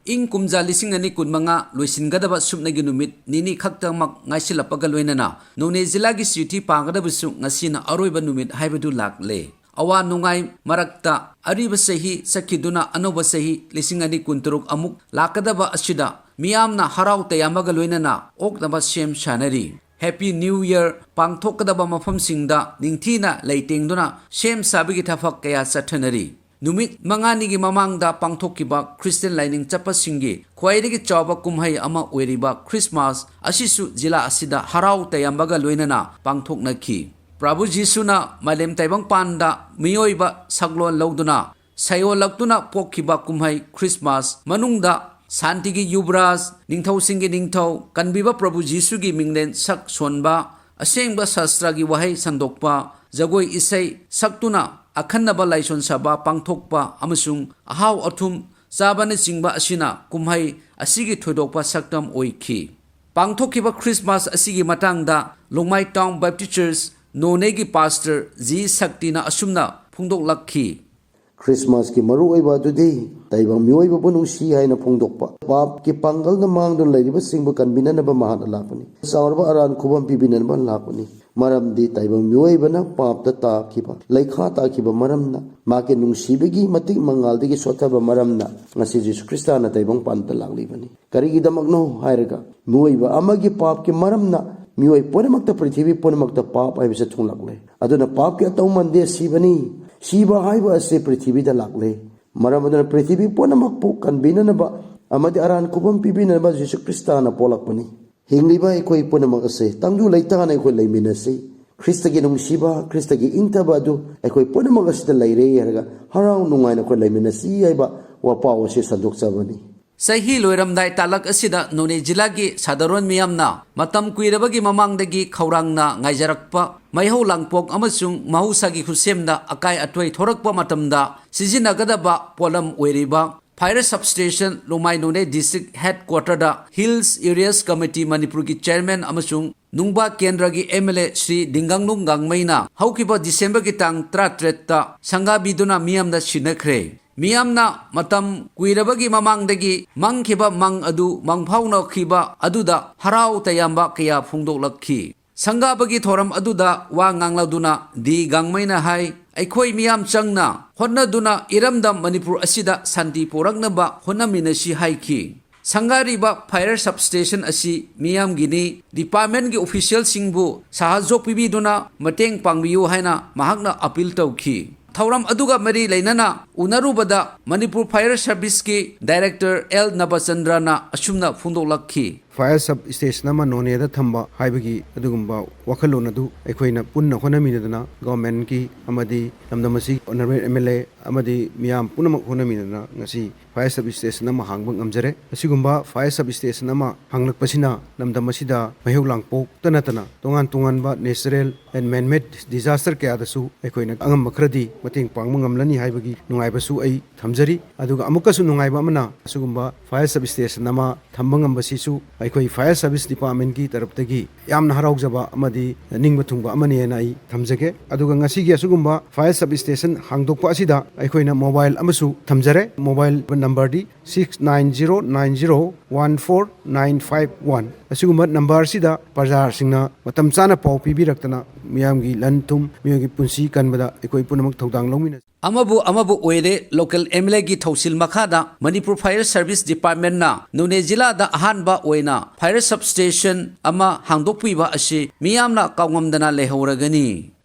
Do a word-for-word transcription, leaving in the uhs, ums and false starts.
ꯏꯪ ꯀꯨꯝꯖꯥ ꯂꯤꯁꯤꯡ ꯑꯅꯤ ꯀꯨꯟꯃꯉꯥ ꯂꯣꯏꯁꯤꯟꯒꯗꯕ ꯁꯨꯞꯅꯒꯤ ꯅꯨꯃꯤꯠ ꯅꯤꯅꯤ ꯈꯛꯇꯃꯛ ꯉꯥꯏꯁꯤꯜꯂꯛꯄꯒ ꯂꯣꯏꯅꯅ ꯅꯣꯅꯦ ꯖꯤꯂꯥꯒꯤ ꯆꯤꯊꯤ ꯄꯥꯡꯒꯗꯕꯁꯨ ꯉꯁꯤꯅ ꯑꯔꯣꯏꯕ ꯅꯨꯃꯤꯠ ꯍꯥꯏꯕꯗꯨ ꯂꯥꯛꯂꯦ꯫ ꯑꯋꯥ ꯅꯨꯡꯉꯥꯏ ꯃꯔꯛꯇ ꯑꯔꯤꯕ ꯆꯍꯤ ꯆꯠꯈꯤꯗꯨꯅ ꯑꯅꯧꯕ ꯆꯍꯤ ꯂꯤꯁꯤꯡ ꯑꯅꯤ ꯀꯨꯟꯇꯔꯨꯛ ꯑꯃꯨꯛ ꯂꯥꯛꯀꯗꯕ ꯑꯁꯤꯗ ꯃꯤꯌꯥꯝꯅ ꯍꯔꯥꯎ ꯇꯌꯥꯝꯕꯒ ꯂꯣꯏꯅꯅ ꯑꯣꯛꯅꯕ ꯁꯦꯝ ꯁꯥꯅꯔꯤ꯫ Happy New Year ꯄꯥꯡꯊꯣꯛꯀꯗꯕ ꯃꯐꯝꯁꯤꯡꯗ ꯅꯤꯡꯊꯤꯅ ꯂꯩꯇꯦꯡꯗꯨꯅ ꯁꯦꯝ ꯁꯥꯕꯒꯤ ꯊꯕꯛ ꯀꯌꯥ ꯆꯠꯊꯅꯔꯤ꯫ ꯅꯨꯃꯤꯠ ꯃꯉꯥꯅꯤꯒꯤ ꯃꯃꯥꯡꯗ ꯄꯥꯡꯊꯣꯛꯈꯤꯕ ꯈ꯭ꯔꯤꯁꯇꯤꯌꯟ ꯂꯥꯏꯅꯤꯡ ꯆꯠꯄꯁꯤꯡꯒꯤ ꯈ꯭ꯋꯥꯏꯗꯒꯤ ꯆꯥꯎꯕ ꯀꯨꯝꯍꯩ ꯑꯃ ꯑꯣꯏꯔꯤꯕ ꯈ꯭ꯔꯤꯁꯃꯥꯁ ꯑꯁꯤꯁꯨ ꯖꯤꯂꯥ ꯑꯁꯤꯗ ꯍꯔꯥꯎ ꯇꯌꯥꯝꯕꯒ ꯂꯣꯏꯅꯅ ꯄꯥꯡꯊꯣꯛꯅꯈꯤ꯫ ꯄ꯭ꯔꯚꯨ ꯖꯤꯁꯨꯅ ꯃꯥꯂꯦꯝ ꯇꯥꯏꯕꯪꯄꯥꯟꯗ ꯃꯤꯑꯣꯏꯕ ꯁꯛꯂꯣꯟ ꯂꯧꯗꯨꯅ ꯁꯩꯑꯣꯜꯂꯛꯇꯨꯅ ꯄꯣꯛꯈꯤꯕ ꯀꯨꯝꯍꯩ ꯈ꯭ꯔꯤꯁꯃꯥꯁ ꯃꯅꯨꯡꯗ ꯁꯥꯟꯇꯤꯒꯤ ꯌꯨꯕꯔꯥꯖ, ꯅꯤꯡꯊꯧꯁꯤꯡꯒꯤ ꯅꯤꯡꯊꯧ, ꯀꯟꯕꯤꯕ ꯄ꯭ꯔꯚꯨ ꯖꯤꯁꯨꯒꯤ ꯃꯤꯡꯂꯦꯟ ꯁꯛ ꯁꯣꯟꯕ, ꯑꯁꯦꯡꯕ ꯁꯥꯁꯇ꯭ꯔꯒꯤ ꯋꯥꯍꯩ ꯁꯟꯗꯣꯛꯄ, ꯖꯒꯣꯏ ꯏꯁꯩ ꯁꯛꯇꯨꯅ ꯑꯈꯟꯅꯕ ꯂꯥꯏꯁꯣꯟ ꯁꯥꯕ ꯄꯥꯡꯊꯣꯛꯄ ꯑꯃꯁꯨꯡ ꯑꯍꯥꯎ ꯑꯊꯨꯝ ꯆꯥꯕꯅꯆꯤꯡꯕ ꯑꯁꯤꯅ ꯀꯨꯝꯍꯩ ꯑꯁꯤꯒꯤ ꯊꯣꯏꯗꯣꯛꯄ ꯁꯛꯇꯝ ꯑꯣꯏꯈꯤ꯫ ꯄꯥꯡꯊꯣꯛꯈꯤꯕ ꯈ꯭ꯔꯤꯁꯃꯥꯁ ꯑꯁꯤꯒꯤ ꯃꯇꯥꯡꯗ ꯂꯣꯡꯃꯥꯏ ꯇꯥꯎꯟ ꯕꯦꯞꯇꯤꯁ ꯆꯔꯆ ꯅꯣꯅꯦꯒꯤ ꯄꯥꯁꯇꯔ ꯖꯤ ꯁꯛꯇꯤꯅ ꯑꯁꯨꯝꯅ ꯐꯣꯡꯗꯣꯛꯂꯛꯈꯤ꯫ ꯈ꯭ꯔꯤꯁꯃꯥꯁꯀꯤ ꯃꯔꯨꯑꯣꯏꯕ ꯑꯗꯨꯗꯤ ꯇꯥꯏꯕꯪ ꯃꯤꯑꯣꯏꯕꯕꯨ ꯅꯨꯡꯁꯤ ꯍꯥꯏꯅ ꯐꯣꯡꯗꯣꯛꯄ, ꯄꯥꯞꯀꯤ ꯄꯥꯡꯒꯜꯅ ꯃꯥꯡꯗꯨꯅ ꯂꯩꯔꯤꯕꯁꯤꯡꯕꯨ ꯀꯟꯕꯤꯅꯅꯕ ꯃꯍꯥꯛꯅ ꯂꯥꯛꯄꯅꯤ꯫ ꯆꯥꯎꯔꯕ ꯑꯔꯥꯟ ꯈꯨꯕꯝ ꯄꯤꯕꯤꯅꯅꯕ ꯂꯥꯛꯄꯅꯤ꯫ ꯃꯔꯝꯗꯤ ꯇꯥꯏꯕꯪ ꯃꯤꯑꯣꯏꯕꯅ ꯄꯥꯞꯇ ꯇꯥꯈꯤꯕ, ꯂꯩꯈꯥ ꯇꯥꯈꯤꯕ ꯃꯔꯝꯅ, ꯃꯍꯥꯛꯀꯤ ꯅꯨꯡꯁꯤꯕꯒꯤ ꯃꯇꯤꯛ ꯃꯉꯥꯜꯗꯒꯤ ꯁꯣꯠꯊꯕ ꯃꯔꯝꯅ, ꯉꯁꯤ ꯖꯤꯁꯨ ꯈ꯭ꯔꯤꯁꯇꯥꯅ ꯇꯥꯏꯕꯪ ꯄꯥꯟꯕꯗ ꯂꯥꯛꯂꯤꯕꯅꯤ꯫ ꯀꯔꯤꯒꯤꯗꯃꯛꯅꯣ ꯍꯥꯏꯔꯒ, ꯃꯤꯑꯣꯏꯕ ꯑꯃꯒꯤ ꯄꯥꯞꯀꯤ ꯃꯔꯝꯅ ꯃꯤꯑꯣꯏ ꯄꯨꯝꯅꯃꯛꯇ, ꯄ꯭ꯔꯤꯊꯤꯕꯤ ꯄꯨꯝꯅꯃꯛꯇ ꯄꯥꯞ ꯍꯥꯏꯕꯁꯦ ꯊꯨꯡꯂꯛꯂꯦ꯫ ꯑꯗꯨꯅ ꯄꯥꯞꯀꯤ ꯑꯇꯧꯃꯟꯗꯤ ꯑꯁꯤꯕꯅꯤ꯫ ꯁꯤꯕ ꯍꯥꯏꯕ ꯑꯁꯤ ꯄ꯭ꯔꯤꯊꯤꯕꯤꯗ ꯂꯥꯛꯂꯦ꯫ ꯃꯔꯝ ꯑꯗꯨꯅ ꯄ꯭ꯔꯤꯊꯤꯕꯤ ꯄꯨꯝꯅꯃꯛꯄꯨ ꯀꯟꯕꯤꯅꯅꯕ ꯑꯃꯗꯤ ꯑꯔꯥꯟ ꯈꯨꯕꯝ ꯄꯤꯕꯤꯅꯅꯕ ꯖꯤꯁꯨ ꯈ꯭ꯔꯤꯁꯇꯥꯅ ꯄꯣꯛꯂꯛꯄꯅꯤ꯫ ꯍꯤꯡꯂꯤꯕ ꯑꯩꯈꯣꯏ ꯄꯨꯝꯅꯃꯛ ꯑꯁꯦ ꯇꯪꯗꯨ ꯂꯩꯇꯥꯅ ꯑꯩꯈꯣꯏ ꯂꯩꯃꯤꯟꯅꯁꯤ꯫ ꯈ꯭ꯔꯤꯁꯇꯒꯤ ꯅꯨꯡꯁꯤꯕ, ꯈ꯭ꯔꯤꯁꯇꯒꯤ ꯏꯪꯊꯕ ꯑꯗꯨ ꯑꯩꯈꯣꯏ ꯄꯨꯝꯅꯃꯛ ꯑꯁꯤꯗ ꯂꯩꯔꯦ ꯍꯥꯏꯔꯒ ꯍꯔꯥꯎ ꯅꯨꯡꯉꯥꯏꯅ ꯑꯩꯈꯣꯏ ꯂꯩꯃꯤꯟꯅꯁꯤ ꯍꯥꯏꯕ ꯋꯥꯄꯥꯎ ꯑꯁꯤ ꯁꯟꯗꯣꯛꯆꯕꯅꯤ꯫ ꯆꯍꯤ ꯂꯣꯏꯔꯝꯗꯥꯏ ꯇꯥꯂꯛ ꯑꯁꯤꯗ ꯅꯣꯅꯦ ꯖꯤꯂꯥꯒꯤ ꯁꯥꯗꯥꯔꯣꯟ ꯃꯤꯌꯥꯝꯅ ꯃꯇꯝ ꯀꯨꯏꯔꯕꯒꯤ ꯃꯃꯥꯡꯗꯒꯤ ꯈꯧꯔꯥꯡꯅ ꯉꯥꯏꯖꯔꯛꯄ ꯃꯩꯍꯧ ꯂꯥꯡꯄꯣꯛ ꯑꯃꯁꯨꯡ ꯃꯍꯧꯁꯥꯒꯤ ꯈꯨꯠꯁꯦꯝꯗ ꯑꯀꯥꯏ ꯑꯇꯣꯏ ꯊꯣꯔꯛꯄ ꯃꯇꯝꯗ ꯁꯤꯖꯤꯟꯅꯒꯗꯕ ꯄꯣꯠꯂꯝ ꯑꯣꯏꯔꯤꯕ ꯐꯥꯌꯔ ꯁꯕꯁ꯭ꯇꯦꯁꯟ ꯂꯣꯡꯃꯥꯏ ꯅꯣꯅꯦ ꯗꯤꯁꯇ꯭ꯔꯤꯛ ꯍꯦꯗꯀ꯭ꯋꯥꯇꯔꯗ ꯍꯤꯜꯁ ꯑꯦꯔꯤꯌꯥꯁ ꯀꯃꯤꯇꯤ ꯃꯅꯤꯄꯨꯔꯒꯤ ꯆꯦꯌꯔꯃꯦꯟ ꯑꯃꯁꯨꯡ ꯅꯨꯡꯕꯥ ꯀꯦꯟꯗ꯭ꯔꯒꯤ ꯑꯦꯝ ꯑꯦꯜ ꯑꯦ ꯁ꯭ꯔꯤ ꯗꯤꯡꯒꯥꯡꯂꯨꯡ ꯒꯥꯡꯃꯩꯅ ꯍꯧꯈꯤꯕ ꯗꯤꯁꯦꯝꯕꯔꯒꯤ ꯇꯥꯡ ꯇꯔꯥꯇꯔꯦꯠꯇ ꯁꯪꯒꯥꯕꯤꯗꯨꯅ ꯃꯤꯌꯥꯝꯗ ꯁꯤꯟꯅꯈ꯭ꯔꯦ꯫ ꯃꯤꯌꯥꯝꯅ ꯃꯇꯝ ꯀꯨꯏꯔꯕꯒꯤ ꯃꯃꯥꯡꯗꯒꯤ ꯃꯪꯈꯤꯕ ꯃꯪ ꯑꯗꯨ ꯃꯪꯐꯥꯎꯅꯈꯤꯕ ꯑꯗꯨꯗ ꯍꯔꯥꯎ ꯇꯌꯥꯝꯕ ꯀꯌꯥ ꯐꯣꯡꯗꯣꯛꯂꯛꯈꯤ꯫ ꯁꯪꯒꯥꯕꯒꯤ ꯊꯧꯔꯝ ꯑꯗꯨꯗ ꯋꯥ ꯉꯥꯡꯂꯗꯨꯅ ꯗꯤ ꯒꯥꯡꯃꯩꯅ ꯍꯥꯏ, "ꯑꯩꯈꯣꯏ ꯃꯤꯌꯥꯝ ꯆꯪꯅ ꯍꯣꯠꯅꯗꯨꯅ ꯏꯔꯝꯗꯝ ꯃꯅꯤꯄꯨꯔ ꯑꯁꯤꯗ ꯁꯥꯟꯇꯤ ꯄꯨꯔꯛꯅꯕ ꯍꯣꯠꯅꯃꯤꯟꯅꯁꯤ" ꯍꯥꯏꯈꯤ꯫ ꯁꯪꯒꯥꯔꯤꯕ ꯐꯥꯌꯔ ꯁꯕ ꯁ꯭ꯇꯦꯁꯟ ꯑꯁꯤ ꯃꯤꯌꯥꯝꯒꯤꯅꯤ, ꯗꯤꯄꯥꯔꯠꯃꯦꯟꯒꯤ ꯑꯣꯐꯤꯁꯤꯌꯦꯜꯁꯤꯡꯕꯨ ꯁꯍꯥꯖꯣꯛ ꯄꯤꯕꯤꯗꯨꯅ ꯃꯇꯦꯡ ꯄꯥꯡꯕꯤꯌꯨ ꯍꯥꯏꯅ ꯃꯍꯥꯛꯅ ꯑꯄꯤꯜ ꯇꯧꯈꯤ꯫ ꯊꯧꯔꯝ ꯑꯗꯨꯒ ꯃꯔꯤ ꯂꯩꯅꯅ ꯎꯅꯔꯨꯕꯗ ꯃꯅꯤꯄꯨꯔ ꯐꯥꯌꯔ ꯁꯔꯚꯤꯁꯀꯤ ꯗꯥꯏꯔꯦꯛꯇꯔ ꯑꯦꯜ ꯅꯕꯆꯟꯗ꯭ꯔꯅ ꯑꯁꯨꯝꯅ ꯐꯣꯡꯗꯣꯛꯂꯛꯈꯤ꯫ ꯐꯥꯌꯔ ꯁꯕ ꯁ꯭ꯇꯦꯁꯟ ꯑꯃ ꯅꯣꯅꯦꯗ ꯊꯝꯕ ꯍꯥꯏꯕꯒꯤ ꯑꯗꯨꯒꯨꯝꯕ ꯋꯥꯈꯜꯂꯣꯟ ꯑꯗꯨ ꯑꯩꯈꯣꯏꯅ ꯄꯨꯟꯅ ꯍꯣꯠꯅꯃꯤꯟꯅꯗꯅ ꯒꯣꯔꯃꯦꯟꯒꯤ ꯑꯃꯗꯤ ꯂꯝꯗꯝ ꯑꯁꯤꯒꯤ ꯑꯣꯅꯔꯦꯕꯜ ꯑꯦꯝ ꯑꯦꯜ ꯑꯦ ꯑꯃꯗꯤ ꯃꯤꯌꯥꯝ ꯄꯨꯝꯅꯃꯛ ꯍꯣꯠꯅꯃꯤꯟꯅꯗꯅ ꯉꯁꯤ ꯐꯥꯌꯔ ꯁꯕ ꯁ꯭ꯇꯦꯁꯟ ꯑꯃ ꯍꯥꯡꯕ ꯉꯝꯖꯔꯦ꯫ ꯑꯁꯤꯒꯨꯝꯕ ꯐꯥꯌꯔ ꯁꯕ ꯁ꯭ꯇꯦꯁꯟ ꯑꯃ ꯍꯥꯡꯂꯛꯄꯁꯤꯅ ꯂꯝꯗꯝ ꯑꯁꯤꯗ ꯃꯩꯍꯧ ꯂꯥꯡꯄꯣꯛꯇ ꯅꯠꯇꯅ ꯇꯣꯉꯥꯟ ꯇꯣꯉꯥꯟꯕ natural and man made disaster ꯀꯌꯥꯗꯁꯨ ꯑꯩꯈꯣꯏꯅ ꯑꯉꯝꯕ ꯈꯔꯗꯤ ꯃꯇꯦꯡ ꯄꯥꯡꯕ ꯉꯝꯂꯅꯤ ꯍꯥꯏꯕꯒꯤ ꯅꯨꯡꯉꯥꯏꯕꯁꯨ ꯑꯩ ꯊꯝꯖꯔꯤ꯫ ꯑꯗꯨꯒ ꯑꯃꯨꯛꯀꯁꯨ ꯅꯨꯡꯉꯥꯏꯕ ꯑꯃꯅ, ꯑꯁꯤꯒꯨꯝꯕ ꯐꯥꯌꯔ ꯁꯕ ꯁ꯭ꯇꯦꯁꯟ ꯑꯃ ꯊꯝꯕ ꯉꯝꯕꯁꯤꯁꯨ ꯑꯩꯈꯣꯏ ꯐꯥꯌꯔ ꯁꯔꯚꯤꯁ ꯗꯤꯄꯥꯔꯠꯃꯦꯟꯒꯤ ꯇꯔꯞꯇꯒꯤ ꯌꯥꯝꯅ ꯍꯔꯥꯎꯖꯕ ꯑꯃꯗꯤ ꯅꯤꯡꯕ ꯊꯨꯡꯕ ꯑꯃꯅꯤ ꯍꯥꯏꯅ ꯑꯩ ꯊꯝꯖꯒꯦ꯫ ꯑꯗꯨꯒ ꯉꯁꯤꯒꯤ ꯑꯁꯤꯒꯨꯝꯕ ꯐꯥꯌꯔ ꯁꯕ ꯁ꯭ꯇꯦꯁꯟ ꯍꯥꯡꯗꯣꯛꯄ ꯑꯁꯤꯗ ꯑꯩꯈꯣꯏꯅ ꯃꯣꯕꯥꯏꯜ ꯑꯃꯁꯨ ꯊꯝꯖꯔꯦ꯫ ꯃꯣꯕꯥꯏꯜ ꯅꯝꯕꯔꯗꯤ six nine zero nine zero one four nine five one꯫ ꯑꯁꯤꯒꯨꯝꯕ ꯅꯝꯕꯔꯁꯤꯗ ꯄ꯭ꯔꯖꯥꯁꯤꯡꯅ ꯃꯇꯝ ꯆꯥꯅ ꯄꯥꯎ ꯄꯤꯕꯤꯔꯛꯇꯅ ꯃꯤꯌꯥꯝꯒꯤ ꯂꯟ ꯊꯨꯝ, ꯃꯤꯑꯣꯏꯒꯤ ꯄꯨꯟꯁꯤ ꯀꯟꯕꯗ ꯑꯩꯈꯣꯏ ꯄꯨꯝꯅꯃꯛ ꯊꯧꯗꯥꯡ ꯂꯧꯃꯤꯟꯅꯁꯤ꯫ ꯑꯃꯕꯨ ꯑꯃꯕꯨ ꯑꯣꯏꯔꯦ, ꯂꯣꯀꯦꯜ ꯑꯦꯝ ꯑꯦꯜ ꯑꯦꯒꯤ ꯊꯧꯁꯤꯜ ꯃꯈꯥꯗ ꯃꯅꯤꯄꯨꯔ ꯐꯥꯌꯔ ꯁꯔꯚꯤꯁ ꯗꯤꯄꯥꯔꯠꯃꯦꯟꯅ ꯅꯣꯅꯦ ꯖꯤꯂꯥꯗ ꯑꯍꯥꯟꯕ ꯑꯣꯏꯅ ꯐꯥꯌꯔ ꯁꯕ ꯁ꯭ꯇꯦꯁꯟ ꯑꯃ ꯍꯥꯡꯗꯣꯛꯄꯤꯕ ꯑꯁꯤ ꯃꯤꯌꯥꯝꯅ ꯀꯥꯎꯉꯝꯗꯅ ꯂꯩꯍꯧꯔꯒꯅꯤ꯫